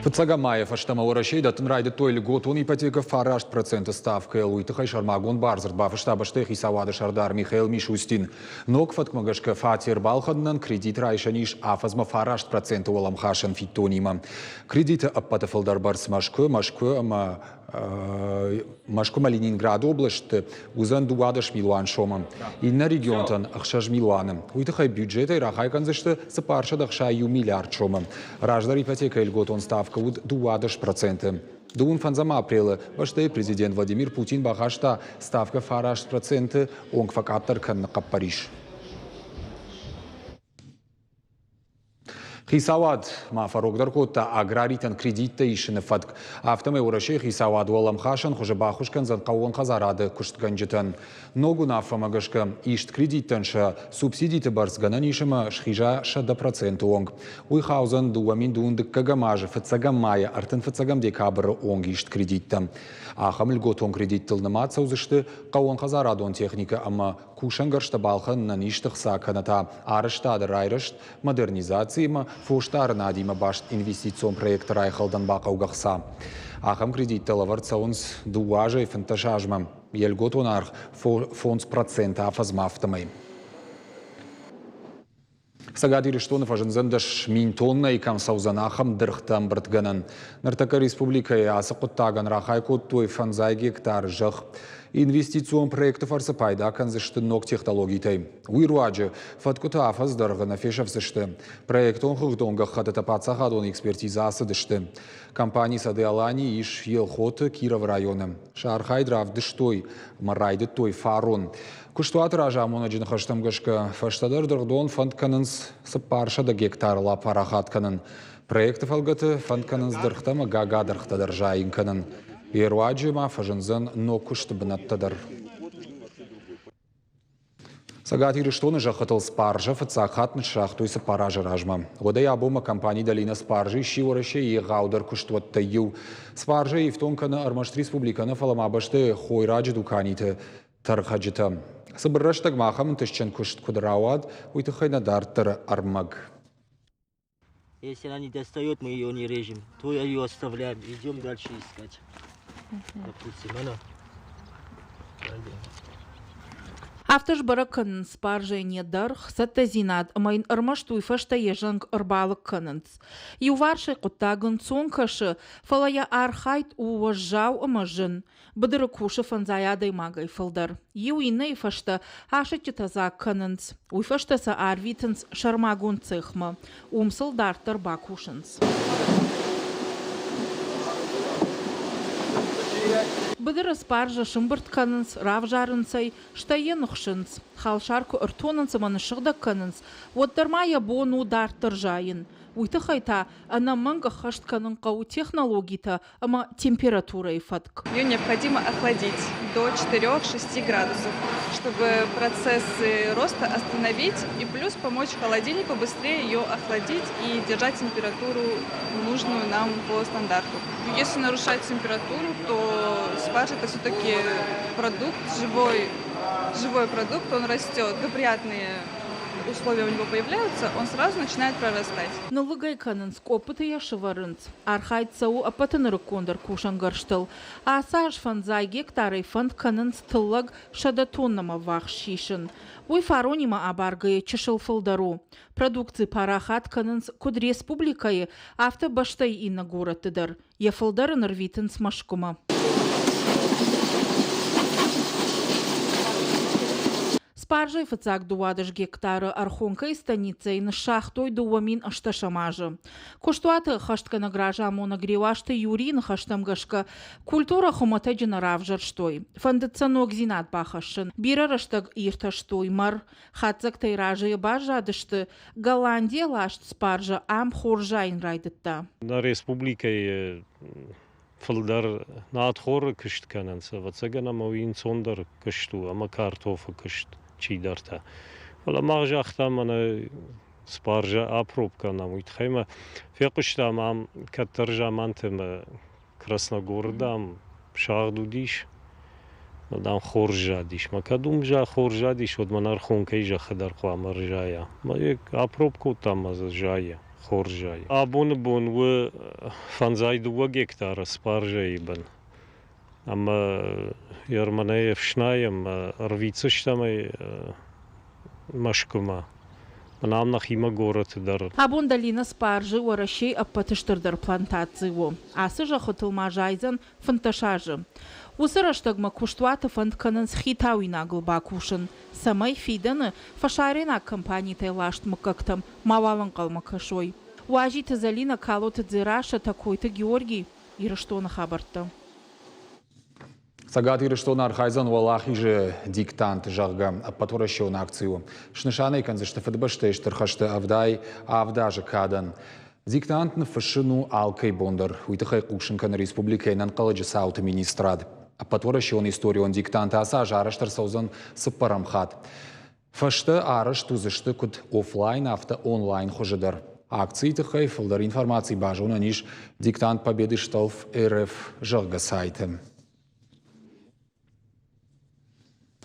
Фыццӕгӕм майӕ фӕстӕмӕ Уӕрӕсейы дӕттын райдыдтой льготон ипотекӕ 9% ставкӕйыл. Уый тыххӕй сӕрмагонд бардзырд бафыста бӕстӕйы хицауады сӕрдар Михаил Мишустин. Ног фӕткмӕ гӕсгӕ фатер балхӕнынӕн кредит райсӕн ис афӕдзмӕ 9% уӕлӕмхасӕн фиддонимӕ. Кредиты ӕппӕты фылдӕр бӕрц Мӕскуы, Мӕскуы ӕмӕ Мӕскуымӕ Ленинграды облӕсты уыдзӕн 12 милуан сомы, иннӕ регионтӕн 6 милуаны. Уый тыххӕй бюджетӕй рахай кӕндзысты 461 миллиард сомы. Раздӕр ипотекӕйы льготон ставкӕ уыд 12%. Дыууын фӕндзӕм апрелы бӕстӕйы президент Владимир Путин бахаста ставкӕ 9% онг фӕкъаддӕр кӕныны хъӕппӕрис. Хицауад ма фӕрогдӕр кодта аграритӕн кредиттӕ исыны фӕтк. Афтӕмӕй Уӕрӕсейы хицауад уӕлӕмхасӕн хуызы баххуыс кӕндзӕн хъӕууон хӕдзарады куыстгӕнджытӕн. Ног уынаффӕмӕ гӕсгӕ ист кредиттӕн сӕ субсидиты бӕрц гӕнӕн ис ӕмӕ схиза 100% онг. Уый хаудзӕн 2022 азы фыццӕгӕм майӕ 35 декабры онг ист кредиттӕм. Ахӕм льготон кредиттыл нымад цӕудзысты хъӕууонхӕдзарадон техникӕ ӕмӕ кусӕнгӕрзтӕ балхӕнынӕн исты хца кӕнӕ та арӕзтады райрӕзт, модернизаци ӕмӕ фосдарынадимӕ баст инвестицион проекты райхӕлдӕн бахъӕугӕ хца. Ахӕм кредиттӕ лӕвӕрд цӕуынц дыууӕ азӕй 15 азмӕ, йӕ льготон аргъ 5% афӕдзмӕ афтӕмӕй. Цӕгат Ирыстоны фӕзындзӕн 10 000 тоннӕйы кӕм цӕудзӕн, ахӕм дыргътӕ ӕмбырдгӕнӕн. Ныртӕккӕ республикӕйы ацы хъуыддагӕн рахай кодтой фӕндзай гектар зӕхх. Инвестицион проекты фӕрцы пайда кӕндзысты ног технологитӕй. Уый руаджы фӕткъуытӕ афӕдз дӕргъы нӕ фесӕфдзысты. Проектон хыгъдон гӕххӕттытӕ паддзахадон экспертизӕ ацыдысты. Компани Сады Алани ис Елхоты, Кировы районы. Сӕ архайд равдыстой ӕмӕ райдыдтой фарон. Куыстуаты разамонӕджы ныхӕстӕм гӕсгӕ, фӕстӕдӕр дыргъдон фӕнд кӕнынц 400 гектарыл апарахат кӕнын. Проекты фӕлгӕты фӕнд кӕнынц дыргътӕ ӕмӕ гагадыргътӕ дӕр зайын кӕнын. Йе руаджы ма фӕзындзӕн ног куысты бынӕттӕ дӕр. Цӕгат Ирыстоны зӕххытыл спаржӕ фыццаг хатт ныссагътой цыппар азы размӕ. Уӕдӕй абонмӕ компани Долина Спаржи сси Уӕрӕсейы егъаудӕр куыстуӕттӕй иу. Спаржӕ ифтонг кӕны ӕрмӕст республикӕ нӕ, фӕлӕ ма бӕстӕйы хойраджы дуканиты тӕрхӕджытӕ. Цыбыр рӕстӕгмӕ ахӕм ӕнтыстджын куыст куыд рауад, уый тыххӕй нӕ дарддӕры ӕрмӕг. Если она не достает, мы ее не режем, то ее оставляем, идем дальше искать. Допустим, она. Афтӕ сбӕрӕг кӕнынц спаржӕйӕн йӕ дӕргъ, цӕттӕдзинад ӕмӕ йын ӕрмӕст уый фӕстӕ йӕ зӕнг ӕрбалыг кӕнынц. Иуварсӕй хъуыддаг ӕнцон кӕсы, фӕлӕ йӕ архайд у уӕззау ӕмӕ зын. Быдыры кусы фӕндзай адӕймагӕй фылдӕр. Иу иннӕйы фӕстӕ асыччытӕ дзаг кӕнынц. Уый фӕстӕ сӕ арвитынц сӕрмагонд цехмӕ. Уым сыл дарддӕр бакусынц. Быдыры спаржӕ сымбырд кӕнынц, равзарынц ӕй, стӕй йӕ ныхсынц. Халсар куы ӕртонынц ӕмӕ ныссыгъдӕг кӕнынц, уӕддӕр ма йӕ бон у дарддӕр зайын. Уый тыххӕй та ӕнӕмӕнг ӕххӕст кӕнын хъӕуы технологитӕ ӕмӕ температурӕйы фӕтк. Ее необходимо охладить до 4-6 градусов, чтобы процессы роста остановить и плюс помочь холодильнику быстрее ее охладить и держать температуру нужную нам по стандарту. Если нарушать температуру, то спаржа это все-таки продукт, живой, живой продукт, он растет. Благоприятные условия у него появляются, он сразу начинает прорастать. Ныллыгӕй кӕнынц, къоппыты йӕ сывӕрынц. Архайд цӕуы ӕппӕты нырыккондӕр кусӕнгӕрзтыл. Ацы аз фӕндзай гектарӕй фӕнд кӕнынц тыллӕг 100 тоннӕмӕ ввахс сисын. Уый фаронимӕ абаргӕйӕ чысыл фылдӕр у. Продукци парахат кӕнынц куыд республикӕйы, афтӕ бӕстӕйы иннӕ горӕтты дӕр. Йӕ фылдӕр ын ӕрвитынц Мӕскуымӕ. Спаржӕйы фыццаг 12 гектары Архонкӕйы станицӕйы ныссагътой 2018 азы. Куыстуаты хӕстгӕнӕг разамонӕг Реуазты Юрийы ныхӕстӕм гӕсгӕ, культурӕ хуымӕтӕджы нӕ равзӕрстой. Фӕндыд сӕ ногдзинад бахӕссын. Бирӕ рӕстӕг иртӕстой мӕр. Хатдзӕгтӕй разыйӕ баззадысты, Голландийӕ ласт спаржӕ ам хорз зайын райдыдта. Нӕ республикӕйы фылдӕр надхоры куыст кӕнынц, ӕвӕццӕгӕн, ӕмӕ уый ӕнцондӕр куыст у ӕмӕ картофы куыст чидӕртӕ. Фӕлӕ мах загътам, мӕнӕ спаржӕ апроб кӕнӕм, уый тыххӕй ма фехъуыстам ам кӕддӕр заманты мӕ Красногоры, дам, сагъд уыдис, дам, хорз задис. Мӕ кӕд уым хорз задис, уӕд мӕ Нархонкӕйы зӕххы дӕр хъуамӕ ӕрзайа. Мӕ апроб кодтам ӕмӕ дзы зайы. хорз зайы. Абоны бон у фӕндзай дыууӕ гектары спаржӕйы бын. Ӕмӕ Ерманӕй ӕфснайӕм, ӕрвитдзыстӕм ӕй Мӕскуымӕ. Мӕнӕ ам нӕхимӕ горӕты дӕр. Абон Долина Спаржы Уӕрӕсейы ӕппӕты стырдӕр плантаци у. Ацы зӕххытыл ма зайдзӕн 15 азы. Уыцы рӕстӕгмӕ куыстуаты фӕнд кӕнынц хитауинагыл бакусын, цӕмӕй фидӕны фӕсарӕйнаг компанитӕй ласт мыггӕгтӕм мауал ӕнхъӕлмӕ кӕсой. Уазиты Зӕлинӕ, Калоты Дзерассӕ, Токойты Георгий, Ирыстоны хабӕрттӕ. Цӕгат Ирыстон архайдзӕн Уӕлахизы диктант, зӕгъгӕ, ӕппӕтуӕрӕсеон акци у. Снысан ӕй кӕндзысты Фыдыбӕстӕйы Стыр хӕсты 77 азы кадӕн. Диктант ныффыссын у алкӕй бон дӕр. Уый тыххӕй хъусын кӕны республикӕйы ӕнӕнхъӕлӕджы цауты министрад. Ӕппӕтуӕрӕсеон историон диктант ацы аз арӕзт ӕрцӕудзӕн цыппӕрӕм хатт. Фӕстӕ арӕзт уыдзысты куыд офлайн, афтӕ онлайн хуызы дӕр. Акцийы тыххӕй фылдӕр информаци базонӕн ис «Диктант Победы Шталф РФ», зӕгъгӕ, сайты.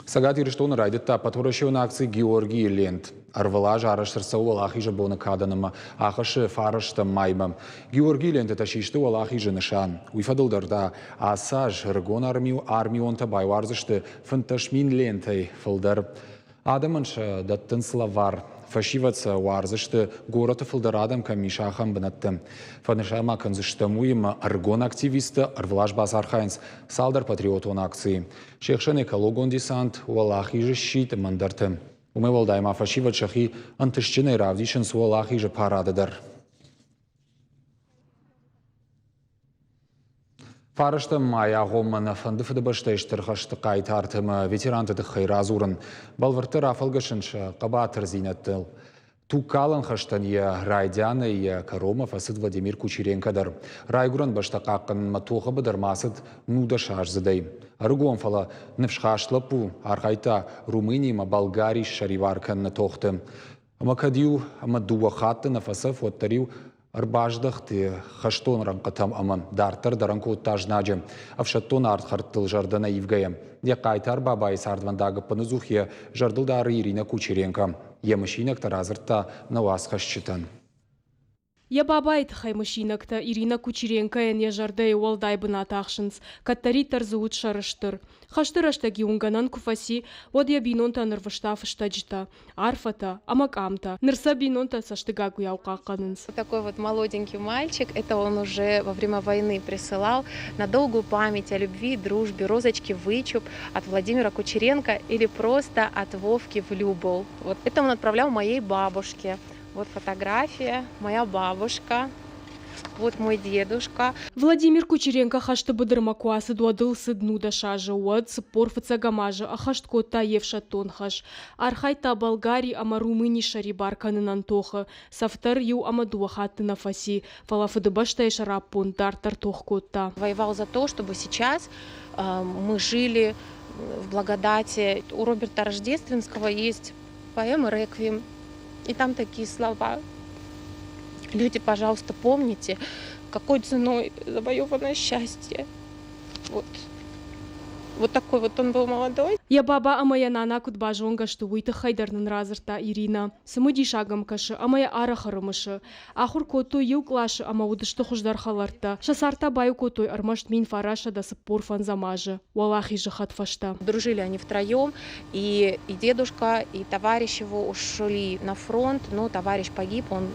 Цӕгат Ирыстоны райдыдта ӕппӕтуӕрӕсеон акци «Георгийы лент». Ӕрвылаз арӕзт ӕрцӕуы Уӕлахизы боны кадӕн ӕмӕ ахӕссы фарӕстӕм маймӕ. Георгийы лентытӕ систы Уӕлахизы нысан. Уый фӕдыл дӕр та ацы аз ӕрыгон армионтӕ байуардзысты 15 мин лентӕй фылдӕр. Адӕмӕн сӕ дӕттынц лӕвар. Фӕсивӕд сӕ уарздзысты, горӕты фылдӕр адӕм кӕм ис, ахӕм бынӕтты. Фӕнысан ма кӕндзыстӕм уыимӕ ӕрыгон активисттӕ ӕрвылаз бацархайынц цалдӕр патриотон акцийы. Се хсӕн экологон десант, Уӕлахизы щит ӕмӕ ӕндӕрты. Уымӕй уӕлдай ма фӕсивӕд сӕхи ӕнтыстджынӕй равдисынц Уӕлахизы парады дӕр. Фарӕстӕм майы агъоммӕ нӕ фӕнды Фыдыбӕстӕйы Стыр хӕсты хъайтарты ӕмӕ ветеранты тыххӕй радзурын, бӕлвырддӕр афӕлгӕсын сӕ хъӕбатырдзинӕдтыл. Тугкалӕн хӕстӕн йӕ райдианӕй йӕ кӕронмӕ фӕцыд Владимир Кучеренко дӕр. Райгуырӕн бӕстӕ хъахъхъӕнынмӕ тохы быдырмӕ ацыд нудӕсаздзыдӕй. Ӕрыгон, фӕлӕ ныфсхаст лӕппу архайдта Румыни ӕмӕ Болгари ссӕрибар кӕныны тохты. Ӕмӕ кӕд иу ӕмӕ дыууӕ хатты нӕ фӕцӕф, уӕддӕр-иу ӕрбаздӕхт хӕстон рӕнхъытӕм ӕмӕ дарддӕр дӕрӕн кодта знаджы. Ӕфсӕддон ардхӕрдтыл зӕрдӕ нӕ ивгӕйӕ. Йӕ хъайтар бабайы цардвӕндаг ӕппыныдзух йӕ зӕрдыл дары Иринӕ Кучеренко. Йӕ мысинӕгтӕ радзырдта нӕ уацхӕсджытӕн. Йӕ бабайы тыххӕй мысинӕгтӕ Ирина Кучеренкойӕн йӕ зӕрдӕйы уӕлдай бынат ахсынц, кӕддӕриддӕр дзы уыд сӕрыстыр. Хӕсты рӕстӕг-иу ын гӕнӕн куы фӕци, уӕд йӕ бинонтӕн ӕрвыста фыстӕджытӕ, арфӕтӕ ӕмӕ къамтӕ. Ныр сӕ бинонтӕ цӕстыгагуыйау хъахъхъӕнынц. Такой вот молоденький мальчик, это он уже во время войны присылал на долгую память о любви, дружбе, розочки вычуп от Владимира Кучеренко или просто от Вовки в Любол. Вот это он отправлял моей бабушке. Вот фотография, моя бабушка, вот мой дедушка. Владимир Кучеренко хӕсты быдырмӕ куы ацыд, уӕд ыл цыд 19 азы, уӕд 45 азы ӕххӕст кодта йе фсӕддон хӕс. Архайдта Болгари ӕмӕ Румыни ссӕрибар кӕнынӕн тохы. Цӕф дӕр иу ӕмӕ дыууӕ хатты нӕ фӕци, фӕлӕ Фыдыбӕстӕйы сӕраппонд дарддӕр тох кодта. Воевал за то, чтобы сейчас мы жили в благодати. У Роберта Рождественского есть поэма «Реквием». И там такие слова. Люди, пожалуйста, помните, какой ценой завоевано счастье. Вот. Вот такой вот он был молодой. Йӕ баба ӕмӕ йӕ нана куыд базонгӕ сты, уый тыххӕй дӕр нын радзырдта Иринӕ. Цымыдисаг ӕм кӕсы ӕмӕ йӕ арӕх ӕрымысы. Ахуыр кодтой иу къласы ӕмӕ уыдысты хуыздӕр хӕлӕрттӕ. Сӕ цард та баиу кодтой ӕрмӕст 1945 азы, Уӕлахизы хӕдфӕстӕ. Дружили они втроем, и дедушка, и товарищ его ушли на фронт, но товарищ погиб, он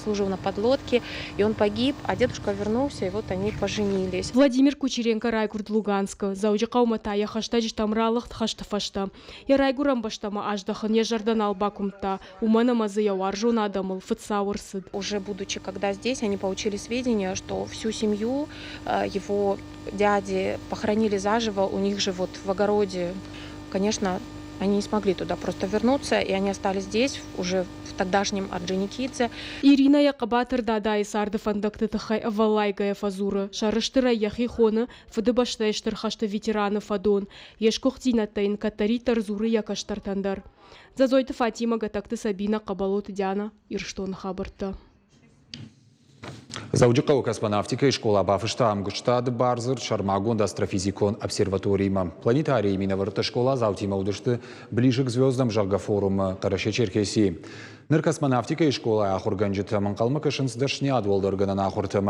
служил на подлодке, и он погиб, а дедушка вернулся, и вот они поженились. Владимир Кучеренко райгуырд Луганскы, Дзӕуджыхъӕумӕ та йӕ хӕстӕджытӕм ралыгъд хӕсты фӕстӕ. Йӕ райгуырӕн бӕстӕмӕ аздӕхын йӕ зӕрдӕ нал бакуымдта, уымӕн ӕмӕ дзы йӕ уарзон адӕмыл фыдцау ӕрцыд. Уже будучи когда здесь, они получили сведения, что всю семью его дяди похоронили заживо у них же вот в огороде. Конечно, они не смогли туда просто вернуться, и они остались здесь, уже в тогдашнем Орджоникидзе. Иринӕ йӕ хъӕбатыр дадайы царды фӕндӕгты тыххӕй ӕвӕллайгӕйӕ фӕдзуры, сӕрыстырӕй йӕхи хоны Фыдыбӕстӕйы Стыр хӕсты ветераны фӕдон, йе сгуыхтдзинӕдтӕ йын кӕддӕриддӕр дзуры йӕ кӕстӕртӕн дӕр. Дзӕдзойты Фатимӕ, Гӕтӕгты Сабинӕ, Хъӕбӕлоты Диана, Ирыстоны хабӕрттӕ. Дзӕуджыхъӕуы космонавтикӕйы скъола бафыста ӕмгуыстады бардзырд сӕрмагонд астрофизикон обсерваториимӕ. Планетарийы минӕвӕрттӕ скъоладзаутимӕ уыдысты «Ближе к звездам», зӕгъгӕ, форумы Хъӕрӕсе-Черкесийы. Ныр космонавтикӕйы скъолайы ахуыргӕнджытӕм ӕнхъӕлмӕ кӕсынц дӕсниад уӕлдӕргӕнӕн ахуыртӕ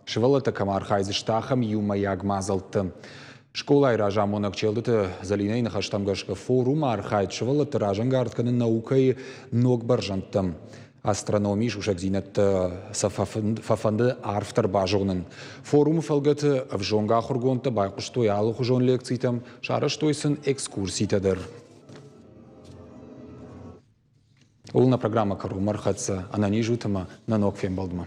сывӕллӕттӕ кӕм архайдзысты, ахӕм иумӕйаг мадзӕлтты. Скъолайы разамонӕг Челдыты Зӕлинӕйы ныхӕстӕм гӕсгӕ форумы архайд сывӕллӕтты разӕнгард кӕны наукӕйы ног бӕрзӕндтӕм. Астрономийы сусӕгдзинӕдтӕ сӕ фӕфӕнды арфдӕр базонын. Форумы фӕлгӕты ӕвзонг ахуыргондтӕ байхъуыстой алыхуызон лекцитӕм, сарӕзтой сын экскурситӕ дӕр. Ууыл нӕ программӕ кӕронмӕ ӕрхӕццӕ. Ӕнӕниз ут ӕмӕ нӕ ног фембӕлдмӕ.